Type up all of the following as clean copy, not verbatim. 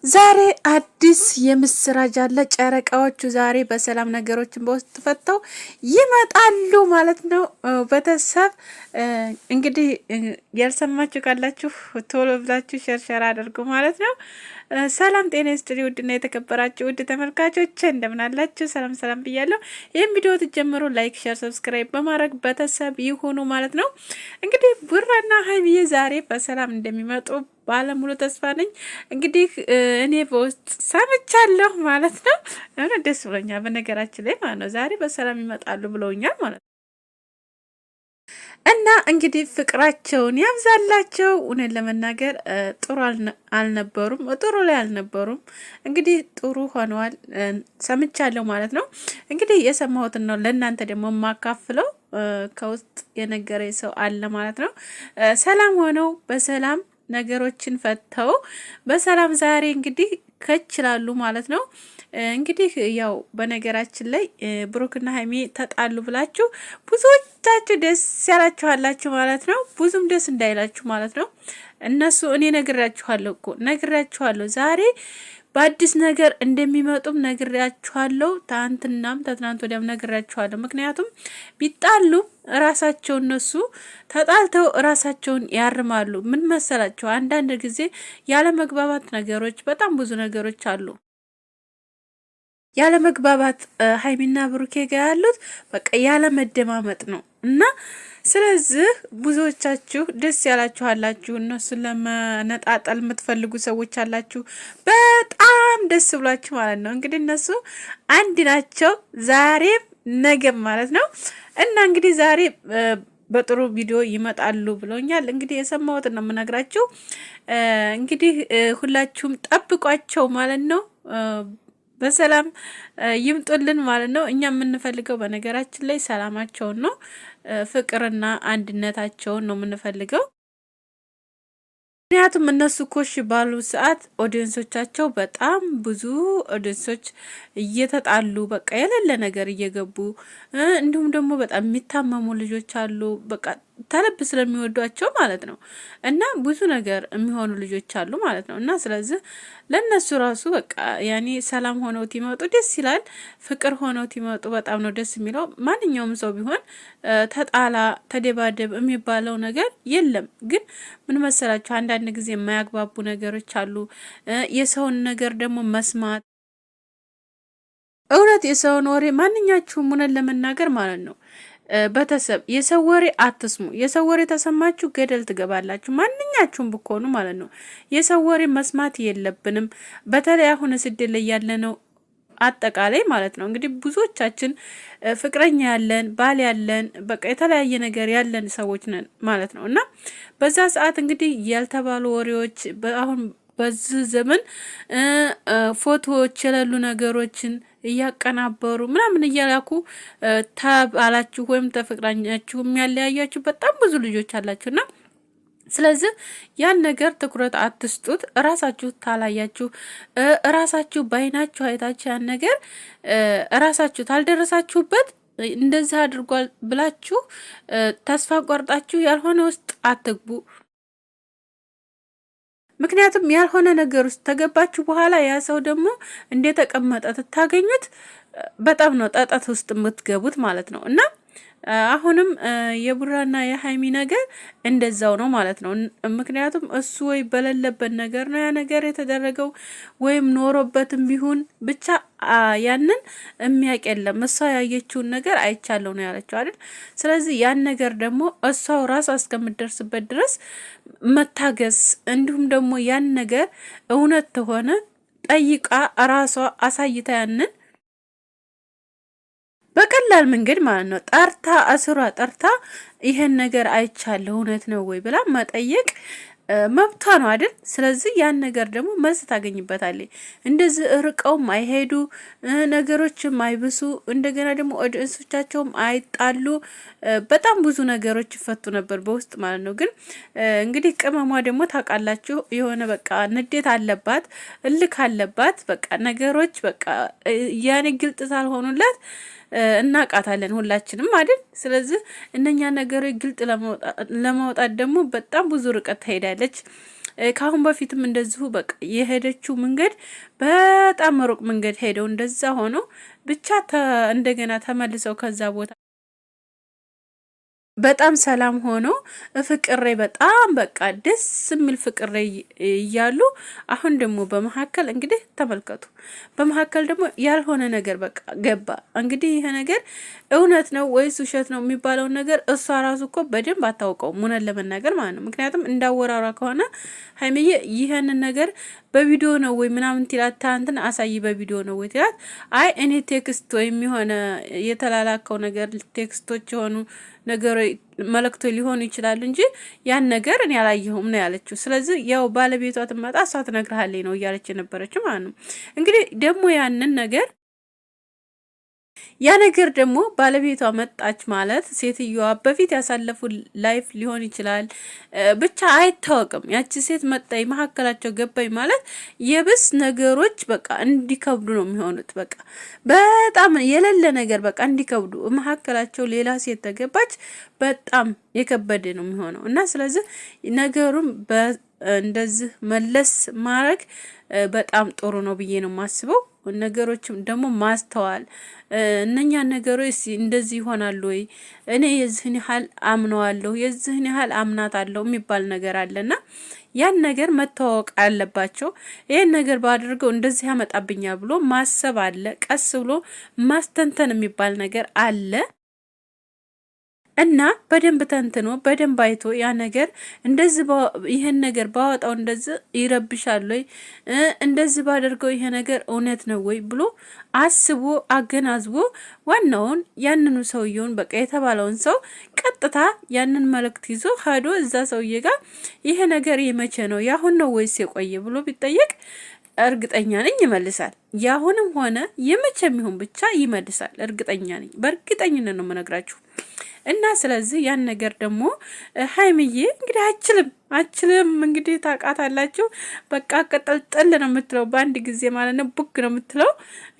ዛሬ አዲስ የምስራች አለ። ጨረቃዎቹ ዛሬ በሰላም ነገሮችን በውስጥ ፈተው ይመጣሉ ማለት ነው። ቤተሰብ እንግዲህ ያልሰማችሁ ካላችሁ ቶሎ ብላችሁ share share አድርጉ ማለት ነው። ሰላም ጤና ይስጥልኝ ውድና የተከበራችሁ ውድ ተመልካቾች እንደምን አላችሁ? ሰላም ሰላም ብያለሁ። ይህም ቪዲዮ ትጀምሩ like፣ share፣ subscribe በማድረግ ቤተሰብ ይሁኑ ማለት ነው። እንግዲህ ቡራና ሀይሚዬ ዛሬ በሰላም እንደሚመጡ ባለሙሉ ተስፋ ነኝ። እንግዲህ እኔ በውስጥ ሰምቻለሁ ማለት ነው። ደስ ብሎኛል በነገራችን ላይ ማለት ነው። ዛሬ በሰላም ይመጣሉ ብለውኛል ማለት ነው። እና እንግዲህ ፍቅራቸውን ያብዛላቸው። እውነት ለመናገር ጥሩ አልነበሩም፣ ጥሩ ላይ አልነበሩም። እንግዲህ ጥሩ ሆነዋል ሰምቻለሁ ማለት ነው። እንግዲህ የሰማሁትን ነው ለእናንተ ደግሞ የማካፍለው። ከውስጥ የነገረ ሰው አለ ማለት ነው። ሰላም ሆነው በሰላም ነገሮችን ፈተው በሰላም ዛሬ እንግዲህ ከችላሉ ማለት ነው። እንግዲህ ያው በነገራችን ላይ ብሩክና ሀይሚ ተጣሉ ብላችሁ ብዙዎቻችሁ ደስ ያላችኋላችሁ ማለት ነው። ብዙም ደስ እንዳይላችሁ ማለት ነው። እነሱ እኔ ነግራችኋለሁ እኮ ነግራችኋለሁ ዛሬ በአዲስ ነገር እንደሚመጡም ነግሬያችኋለሁ። ትናንትናም ተትናንት ወዲያም ነግሬያችኋለሁ። ምክንያቱም ቢጣሉ እራሳቸው እነሱ ተጣልተው እራሳቸውን ያርማሉ። ምን መሰላቸው? አንዳንድ ጊዜ ያለመግባባት ነገሮች በጣም ብዙ ነገሮች አሉ። ያለመግባባት ሀይሚና ብሩኬ ጋር ያሉት በቃ ያለመደማመጥ ነው እና ስለዚህ ብዙዎቻችሁ ደስ ያላችሁ አላችሁ፣ እነሱን ለመነጣጠል የምትፈልጉ ሰዎች አላችሁ። በጣም ደስ ብሏችሁ ማለት ነው። እንግዲህ እነሱ አንድ ናቸው፣ ዛሬም ነገም ማለት ነው። እና እንግዲህ ዛሬ በጥሩ ቪዲዮ ይመጣሉ ብሎኛል። እንግዲህ የሰማሁትን ነው የምነግራችሁ። እንግዲህ ሁላችሁም ጠብቋቸው ማለት ነው። በሰላም ይምጡልን ማለት ነው። እኛ የምንፈልገው በነገራችን ላይ ሰላማቸውን ነው፣ ፍቅርና አንድነታቸውን ነው የምንፈልገው። ምክንያቱም እነሱ ኮሽ ባሉ ሰዓት audience ኦቻቸው በጣም ብዙ audience ኦች እየተጣሉ በቃ የሌለ ነገር እየገቡ እንዲሁም ደግሞ በጣም የሚታመሙ ልጆች አሉ። በቃ ተለብ ስለሚወዷቸው ማለት ነው። እና ብዙ ነገር የሚሆኑ ልጆች አሉ ማለት ነው። እና ስለዚህ ለእነሱ ራሱ በቃ ያኔ ሰላም ሆነው ሲመጡ ደስ ይላል። ፍቅር ሆነው ሲመጡ በጣም ነው ደስ የሚለው። ማንኛውም ሰው ቢሆን ተጣላ፣ ተደባደብ የሚባለው ነገር የለም። ግን ምን መሰላችሁ አንዳንድ ጊዜ የማያግባቡ ነገሮች አሉ። የሰውን ነገር ደግሞ መስማት እውነት የሰውን ወሬ ማንኛችሁም እውነት ለመናገር ማለት ነው ቤተሰብ የሰው ወሬ አትስሙ። የሰው ወሬ ተሰማችሁ ገደል ትገባላችሁ። ማንኛችሁም ብትሆኑ ማለት ነው። የሰው ወሬ መስማት የለብንም። በተለይ አሁን ስደት ላይ ያለነው አጠቃላይ ማለት ነው። እንግዲህ ብዙዎቻችን ፍቅረኛ ያለን ባል ያለን በቃ የተለያየ ነገር ያለን ሰዎች ነን ማለት ነው። እና በዛ ሰዓት እንግዲህ ያልተባሉ ወሬዎች አሁን በዚህ ዘመን ፎቶዎች የሌሉ ነገሮችን እያቀናበሩ ምናምን እያላኩ ተባላችሁ ወይም ተፍቅራኛችሁ የሚያለያያችሁ በጣም ብዙ ልጆች አላችሁና ስለዚህ ያን ነገር ትኩረት አትስጡት። እራሳችሁ ታላያችሁ፣ እራሳችሁ በአይናችሁ አይታችሁ ያን ነገር እራሳችሁ ታልደረሳችሁበት እንደዚህ አድርጓል ብላችሁ ተስፋ ቆርጣችሁ ያልሆነ ውስጥ አትግቡ። ምክንያቱም ያልሆነ ነገር ውስጥ ተገባችሁ በኋላ ያ ሰው ደግሞ እንደተቀመጠ ትታገኙት በጣም ነው ጠጠት ውስጥ የምትገቡት ማለት ነው። እና አሁንም የቡራና የሀይሚ ነገር እንደዛው ነው ማለት ነው። ምክንያቱም እሱ ወይ በሌለበት ነገር ነው ያ ነገር የተደረገው ወይም ኖሮበትም ቢሆን ብቻ ያንን የሚያውቅ የለም። እሷ ያየችውን ነገር አይቻለሁ ነው ያለችው አይደል? ስለዚህ ያን ነገር ደግሞ እሷው ራሷ እስከምትደርስበት ድረስ መታገስ እንዲሁም ደግሞ ያን ነገር እውነት ተሆነ ጠይቃ ራሷ አሳይታ ያንን በቀላል መንገድ ማለት ነው ጠርታ እስሯ ጠርታ ይሄን ነገር አይቻለሁ እውነት ነው ወይ ብላ መጠየቅ መብቷ ነው አይደል? ስለዚህ ያን ነገር ደግሞ መልስ ታገኝበታለች። እንደዚህ እርቀውም አይሄዱ፣ ነገሮችም አይብሱ፣ እንደገና ደግሞ audience ኦቻቸውም አይጣሉ። በጣም ብዙ ነገሮች ይፈቱ ነበር በውስጥ ማለት ነው። ግን እንግዲህ ቅመሟ ደግሞ ታውቃላችሁ የሆነ በቃ ንዴት አለባት፣ እልክ አለባት። በቃ ነገሮች በቃ ያኔ ግልጥ ሳልሆኑላት እናውቃታለን ሁላችንም አይደል? ስለዚህ እነኛ ነገሮች ግልጥ ለማውጣት ደግሞ በጣም ብዙ ርቀት ትሄዳለች። ከአሁን በፊትም እንደዚሁ በቃ የሄደችው መንገድ በጣም ሩቅ መንገድ ሄደው እንደዛ ሆኖ ብቻ እንደገና ተመልሰው ከዛ ቦታ በጣም ሰላም ሆኖ ፍቅሬ በጣም በቃ ደስ የሚል ፍቅሬ እያሉ አሁን ደግሞ በመካከል እንግዲህ ተመልከቱ። በመካከል ደግሞ ያልሆነ ነገር በቃ ገባ። እንግዲህ ይሄ ነገር እውነት ነው ወይስ ውሸት ነው የሚባለውን ነገር እሷ ራሱ እኮ በደንብ አታውቀውም፣ እውነት ለመናገር ማለት ነው። ምክንያቱም እንዳወራሯ ከሆነ ሀይሚዬ ይህንን ነገር በቪዲዮ ነው ወይ ምናምን ትላት፣ ትናንትና አሳይ በቪዲዮ ነው ወይ ትላት፣ አይ እኔ text ወይም የሆነ የተላላከው ነገር text ኦች የሆኑ ነገሮች መልእክቶ ሊሆኑ ይችላሉ እንጂ ያን ነገር እኔ አላየሁም ነው ያለችው። ስለዚህ ያው ባለቤቷ ትመጣ እሷ ትነግርሃለች ነው እያለች የነበረችው ማለት ነው። እንግዲህ ደግሞ ያንን ነገር ያ ነገር ደግሞ ባለቤቷ መጣች ማለት ሴትዮዋ በፊት ያሳለፉ life ሊሆን ይችላል፣ ብቻ አይታወቅም። ያቺ ሴት መጣይ መካከላቸው ገባኝ ማለት የብስ ነገሮች በቃ እንዲከብዱ ነው የሚሆኑት። በቃ በጣም የሌለ ነገር በቃ እንዲከብዱ መካከላቸው ሌላ ሴት ተገባች፣ በጣም የከበደ ነው የሚሆነው እና ስለዚህ ነገሩን እንደዚህ መለስ ማድረግ በጣም ጥሩ ነው ብዬ ነው የማስበው። ነገሮችም ደግሞ ማስተዋል እነኛ ነገሮች እንደዚህ ይሆናሉ ወይ እኔ የዚህን ያህል አምነዋለሁ የዚህን ያህል አምናታለሁ የሚባል ነገር አለና ያን ነገር መተዋወቅ አለባቸው። ይህን ነገር ባድርገው እንደዚህ ያመጣብኛል ብሎ ማሰብ አለ። ቀስ ብሎ ማስተንተን የሚባል ነገር አለ። እና በደንብ ተንትኖ በደንብ አይቶ ያ ነገር እንደዚህ ይሄን ነገር ባወጣው እንደዚህ ይረብሻል ወይ፣ እንደዚህ ባደርገው ይሄ ነገር እውነት ነው ወይ ብሎ አስቦ አገናዝቦ ዋናውን ያንኑ ሰውየውን በቃ የተባለውን ሰው ቀጥታ ያንን መልእክት ይዞ ሄዶ እዛ ሰውዬ ጋር ይሄ ነገር የመቼ ነው ያሁን ነው ወይስ የቆየ ብሎ ቢጠየቅ እርግጠኛ ነኝ ይመልሳል። ያሁንም ሆነ የመቼም ይሁን ብቻ ይመልሳል። እርግጠኛ ነኝ፣ በእርግጠኝነት ነው የምነግራችሁ። እና ስለዚህ ያን ነገር ደግሞ ሀይምዬ እንግዲህ አችልም አችልም እንግዲህ ታውቃታላችሁ። በቃ ቅጥልጥል ነው የምትለው በአንድ ጊዜ ማለት ነው፣ ቡግ ነው የምትለው።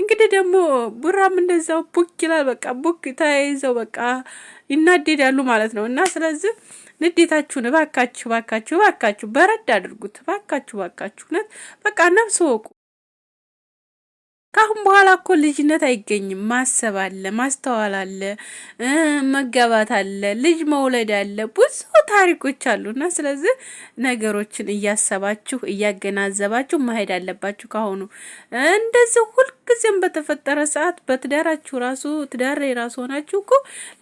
እንግዲህ ደግሞ ቡራም እንደዛው ቡግ ይላል። በቃ ቡግ ተያይዘው በቃ ይናደዳሉ ማለት ነው። እና ስለዚህ ንዴታችሁን እባካችሁ እባካችሁ እባካችሁ በረድ አድርጉት። እባካችሁ እባካችሁ እውነት በቃ ነፍስ ወቁ። ካሁን በኋላ እኮ ልጅነት አይገኝም። ማሰብ አለ፣ ማስተዋል አለ፣ መጋባት አለ፣ ልጅ መውለድ አለ፣ ብዙ ታሪኮች አሉ እና ስለዚህ ነገሮችን እያሰባችሁ እያገናዘባችሁ መሄድ አለባችሁ። ካሁኑ እንደዚህ ሁልጊዜም በተፈጠረ ሰዓት በትዳራችሁ ራሱ ትዳር የራሱ ሆናችሁ እኮ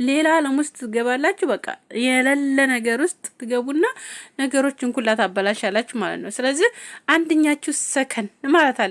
ሌላ ዓለም ውስጥ ትገባላችሁ። በቃ የሌለ ነገር ውስጥ ትገቡና ነገሮችን ኩላ ታበላሻላችሁ ማለት ነው። ስለዚህ አንድኛችሁ ሰከን ማለት አለ።